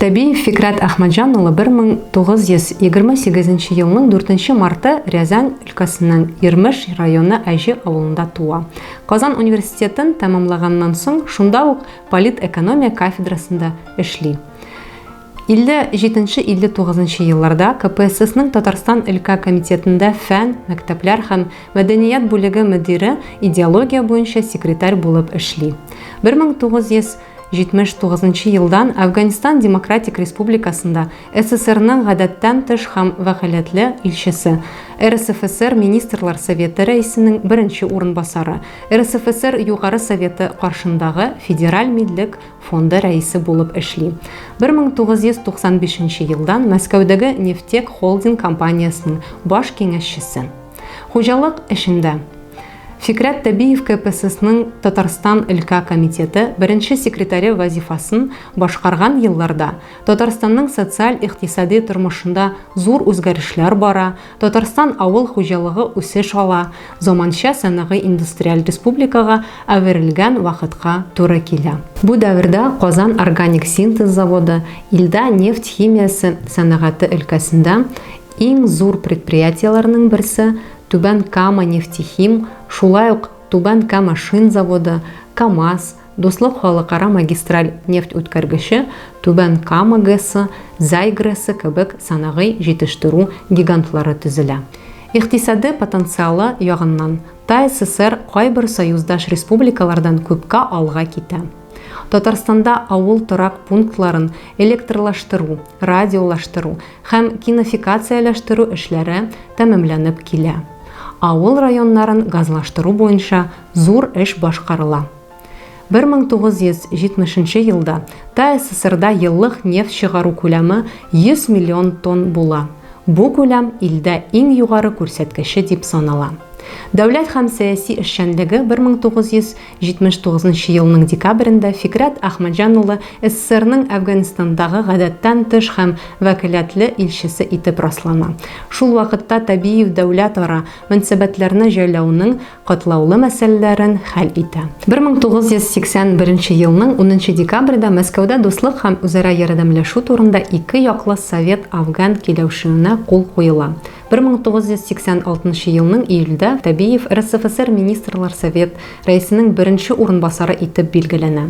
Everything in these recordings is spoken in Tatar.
Тәбиев Фикрәт Әхмәтҗан улы 1928 нче елның 4 марты Рязань өлкәсенең Ирмеш районы Әҗе авылында туа. Казан университетын тәмамлаганнан соң шунда ук политэкономия кафедрасында эшли. 57-59 елларда КПССның Татарстан өлкә комитетында фән, мәктәпләр һәм мәдәният бүлеге мөдире, идеология буенча секретарь булып эшли. 1979 елдан Әфганстан Демократик Республикасында СССРның гадәттән тыш һәм вәкаләтле илчесе, РСФСР Министрлар Советы рәисенең беренче урынбасары, РСФСР Югары Советы каршындагы Федераль миллек фонды рәисе булып эшли. 1995 елдан Мәскәүдәге Нефтек холдинг компаниясенең баш киңәшчесе. Хуҗалык эшендә Фикрәт Тәбиев КПССның Татарстан өлкә комитеты беренче секретаре вазифасын башкарган елларда Татарстанның социаль-икътисади тормышында зур үзгәрешләр бара, Татарстан авыл хуҗалыгы үсеш ала, заманча сәнәгый-индустриаль республикага әверелгән вакытка туры килә. Бу дәвердә Казан органик синтез заводы илдә нефть химиясе сәнәгате өлкәсендә иң зур предприятиеләрнең берсе, Түбән Кама нефтехим, шулай ук Түбән Кама шин заводы, КАМАЗ, Дуслык халыкара магистраль нефть үткәргече, Түбән Кама ГЭСы, Зәй ГРЭСы кебек санагый җитештерү гигантлары төзелә. Икътисади потенциалы ягыннан ТАССР кайбер союздаш республикалардан күпкә алга китә. Татарстанда авыл торак пунктларын электрлаштыру, радиолаштыру һәм кинофикацияләштерү эшләре тәмамланып килә. Авыл районнарын газлаштыру буенча зур эш башкарыла. 1970 елда ТАССРда еллык нефть чыгару күләме 100 миллион тонн була. Бу күләм илдә иң югары күрсәткече дип санала. Дәүләт һәм сәяси эшчәнлеге 1979 елның декабрендә Фикрәт Әхмәтҗан улы СССРның Әфганстандагы гадәттән тыш һәм вәкаләтле илчесе итеп раслана. Шул вакытта Табиев дәүләтара мөнсәбәтләрне җайлауның катлаулы мәсьәләләрен хәл итә. 1981 елның унынчы декабрендә Мәскәүдә дуслык һәм үзара ярдәмләшү турында ике яклы совет-афган киләүшеүенә кул куела. 1986 елның июльдә Табиев РСФСР Министрлар Совет рәисенең беренче урынбасары итеп билгеләнә.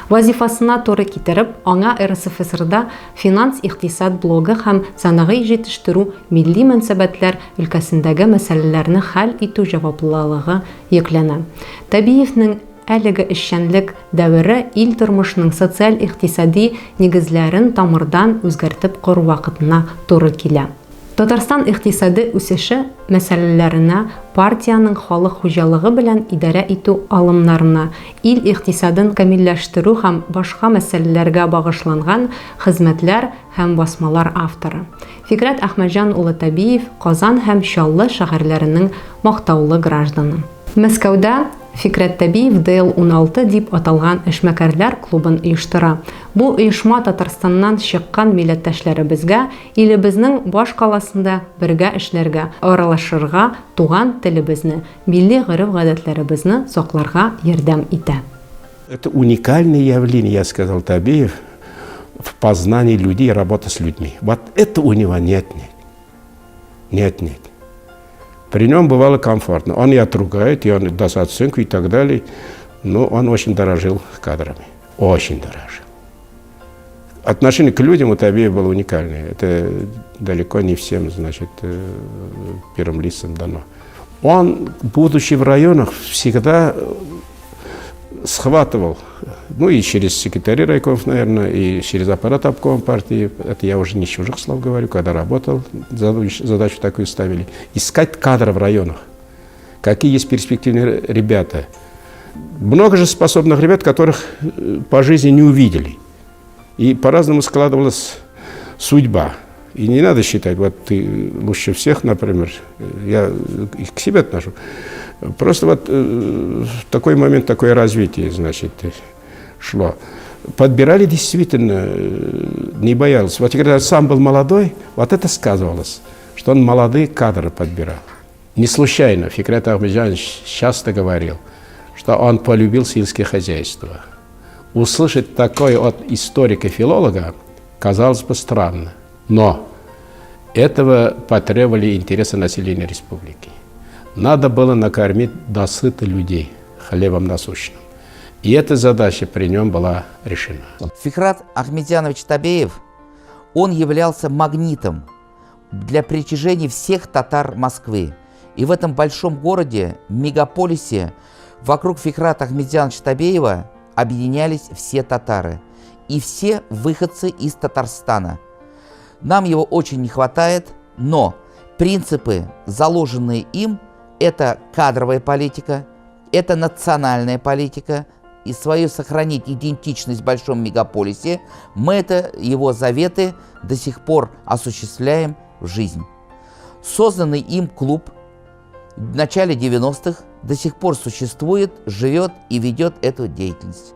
Вазифасына туры китереп, аңа РСФСРда финанс-икътисад блогы һәм санагый җитештерү милли мөнсәбәтләр өлкәсендәге мәсьәләләрне хәл итү җаваплылыгы йөкләнә. Табиевнең әлеге эшчәнлек дәвере ил тормышының социаль-икътисади нигезләрен тамырдан үзгәртеп кору вакытына туры килә. Татарстан икътисады үсеше мәсьәләләренә, партиянең халык хуҗалыгы белән идарә итү алымнарына, ил икътисадын камилләштерү һәм башка мәсьәләләргә багышланган хезмәтләр һәм басмалар авторы. Фикрәт Әхмәтҗан улы Табиев, Казан һәм Чаллы шәһәрләренең мактаулы гражданы. Мәскәүдә Фикрәт Табиев ДЛ-16 дип аталган эшмәкәрләр клубын оештыра. Бу оешма Татарстаннан чыккан милләттәшләребезгә илебезнең баш каласында бергә эшләргә, аралашырга, туган телебезне, милли гореф-гадәтләребезне сакларга ярдәм итә. Это уникальное явление, я сказал Табиев, в познании людей, работа с людьми. Вот это у него нет, нет. Нет, нет. При нем бывало комфортно. Он и отругает, и он даст оценку и так далее. Но он очень дорожил кадрами. Очень дорожил. Отношение к людям у Табеева было уникальное. Это далеко не всем, значит, э, первым лицам дано. Он, будучи в районах, всегда схватывал, ну и через секретарей райкомов, наверное, и через аппарат обкома партии, это я уже не чужих слов говорю, когда работал, задачу такую ставили, искать кадры в районах, какие есть перспективные ребята. Много же способных ребят, которых э, по жизни не увидели. И по-разному складывалась судьба. И не надо считать, вот ты лучше всех, например, я их к себе отношу. Просто вот э, в такой момент такое развитие, значит, шло. Подбирали действительно, э, не боялся. Вот когда сам был молодой, вот это сказывалось, что он молодые кадры подбирал. Не случайно Фикрет Ахмеджанович часто говорил, что он полюбил сельское хозяйство. Услышать такое от историка-филолога Казалось бы, странно, но этого потребовали интересы населения республики. Надо было накормить досыта людей хлебом насущным. И эта задача при нем была решена. Фикрат Ахметзянович Табеев, он являлся магнитом для притяжения всех татар Москвы. И в этом большом городе, мегаполисе, вокруг Фикрата Ахметзяновича Табеева объединялись все татары. И все выходцы из Татарстана. Нам его очень не хватает, но принципы, заложенные им, это кадровая политика, это национальная политика, и свою сохранить идентичность в большом мегаполисе, мы это, его заветы, до сих пор осуществляем в жизнь. Созданный им клуб в начале 90-х до сих пор существует, живет и ведет эту деятельность.